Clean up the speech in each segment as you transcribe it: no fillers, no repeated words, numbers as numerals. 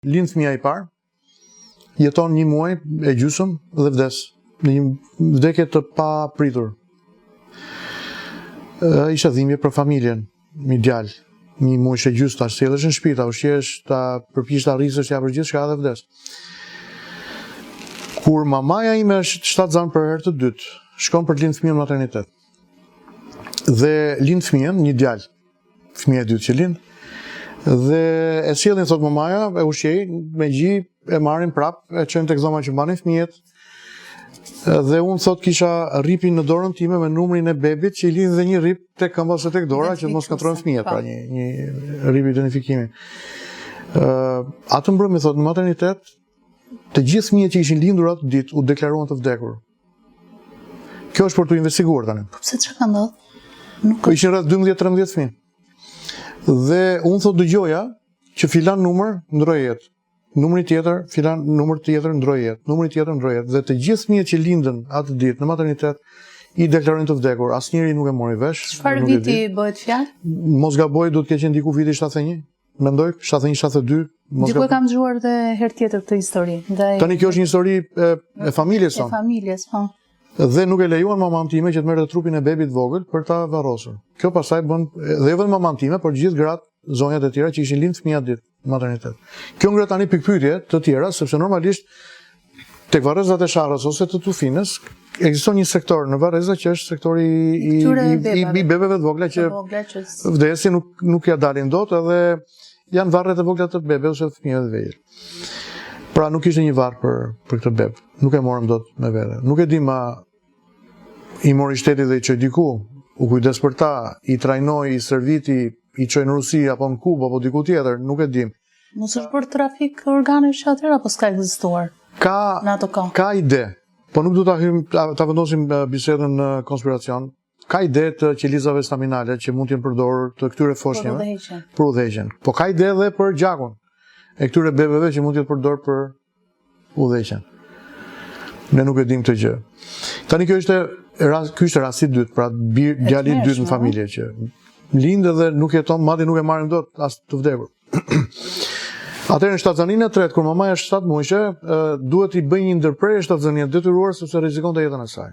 Lind fëmija i parë, jeton një muaj e gjysëm dhe vdes në një vdekje të papritur. Ishte dhimbje për familjen, një djalë, një muaj e gjysmë ta sjellësh në shtëpi, ta ushqesh, ta përpiqesh ta rrisësh, t'ia japësh gjithçka dhe vdes. Kur mamaja ime është shtatzënë për herë të dytë, shkon për të lindur fëmijën në maternitet. Dhe lind fëmijën, një djalë, fëmija i dytë që lind. Dhe e sjellin thot mamaja, e ushqejnë me gji, e marrin prap, e çojnë tek dhoma që mbanin fëmijët. Dhe unë thot kisha rripin në dorën time me numrin e bebit që i lidhin dhe një rrip tek këmba ose tek dora që mos ngatërrohen fëmijët, pra një një rrip identifikimi. Ë, atë mbrëmje thot në maternitet, të gjithë fëmijët që ishin lindur atë ditë u deklaruan të vdekur. Kjo është për t'u investiguar tani. Po pse çka ka ndodhur? Nuk po ishin rreth 12-13 fëmijë. Dhe unë thot dëgjoja që filan numër ndroi jetë. Numri tjetër, filan numër tjetër ndroi jetë. Numri tjetër ndroi jetë. Dhe të gjithë fëmijët që lindën atë ditë në maternitet i deklarojnë të vdekur. Asnjëri nuk e mori vesh. Çfarë viti bëhet fjalë? Mos gaboj, duhet të ketë qenë diku viti 71. Mendoj, 71, 72. Diku e kam dëgjuar dhe herë tjetër këtë histori. Ndaj Tani kjo është një histori e, e familjes sonë. E familjes, po. Dhe nuk e lejuan maman time që të merrte trupin e bebit vogël për ta varrosur. Kjo pastaj bën dhe jo vetëm maman time, por gjithë gratë, zonjat e tjera që ishin lind fëmijë atë ditë në maternitet. Kjo ngre tani pikëpyetje të tjera, sepse normalisht Tek varrezat e Sharrës ose të Tufinës ekziston një sektor në varreza që është sektori i i, i, i bebeve të vogla që vdesin, nuk nuk ia dalin dot edhe janë varret e vogla të bebeve ose fëmijëve të vegjël. Pra nuk ishte një varr për për këtë beb. Nuk e morëm dot me vete. Nuk e di ma i mori shteti dhe i çoi diku, u kujdes për ta, i trajnoi, i stërviti, i çoi në Rusi apo në Kubë apo diku tjetër, nuk e dim. Mos është bërë trafik organesh që atëherë apo s'ka ekzistuar? Ka në ato kohë. Ka ide, po nuk do ta hyjmë ta, ta vendosim bisedën në konspiracion. Ka ide të qelizave staminale që mund të jenë përdorur të këtyre foshnjave për udhëheqjen. Për udhëheqjen. Po ka ide edhe për gjakun e këtyre bebeve që mund të jetë përdorur për udhëheqjen. Ne nuk e dimë këtë gjë. Tani kjo ishte rast, ky ishte rasti i dytë, pra bir djali i dytë në familje që lind edhe nuk jeton, madje nuk e marrim dot as të vdekur. Atëherë në shtatzëninë e tretë kur mamaja është 7 muajshe, duhet t'i bëjë një ndërprerje shtatzënie të detyruar sepse rrezikonte jetën e saj.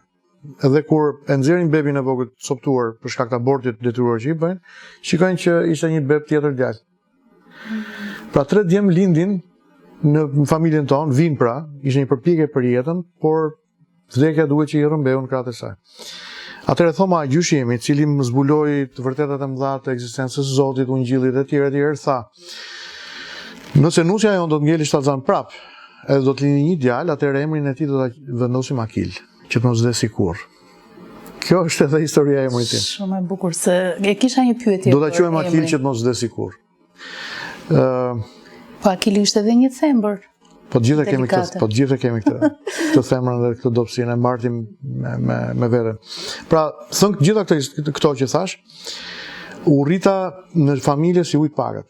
Edhe kur e nxjerrin bebin e vogël të coptuar për shkak të abortit të detyruar që i bëjnë, shikojnë që ishte një beb tjetër djalë. Pra tre djem lindin në familjen tonë, vijnë pra, ishte një përpjekje për jetën, por vdekja duket që i rrëmbeu në krahët e saj. Atëherë Thoma, gjyshi im, i cili më zbuloi të vërtetat e mëdha të ekzistencës së Zotit, Ungjillit e tjera e tjera, tha: Nëse nusja jonë do të ngeli shtatzënë prap, edhe do të lindi një djalë, atëherë emrin e tij do ta vendosim Akil, që të mos vdesi kurrë. Kjo është edhe historia e emrit tim. Shumë e bukur se e kisha një pyetje. Do ta quajmë Akil që të mos vdesi kurrë. Ë Po Akili ishte edhe një thembër. Po të gjithë e kemi këtë, po të gjithë e kemi këtë, këtë thembrën dhe këtë dobësinë e mbartim me me me vete. Pra, thënë gjitha këto këto që thash, u rrita në familje si ujë pakët.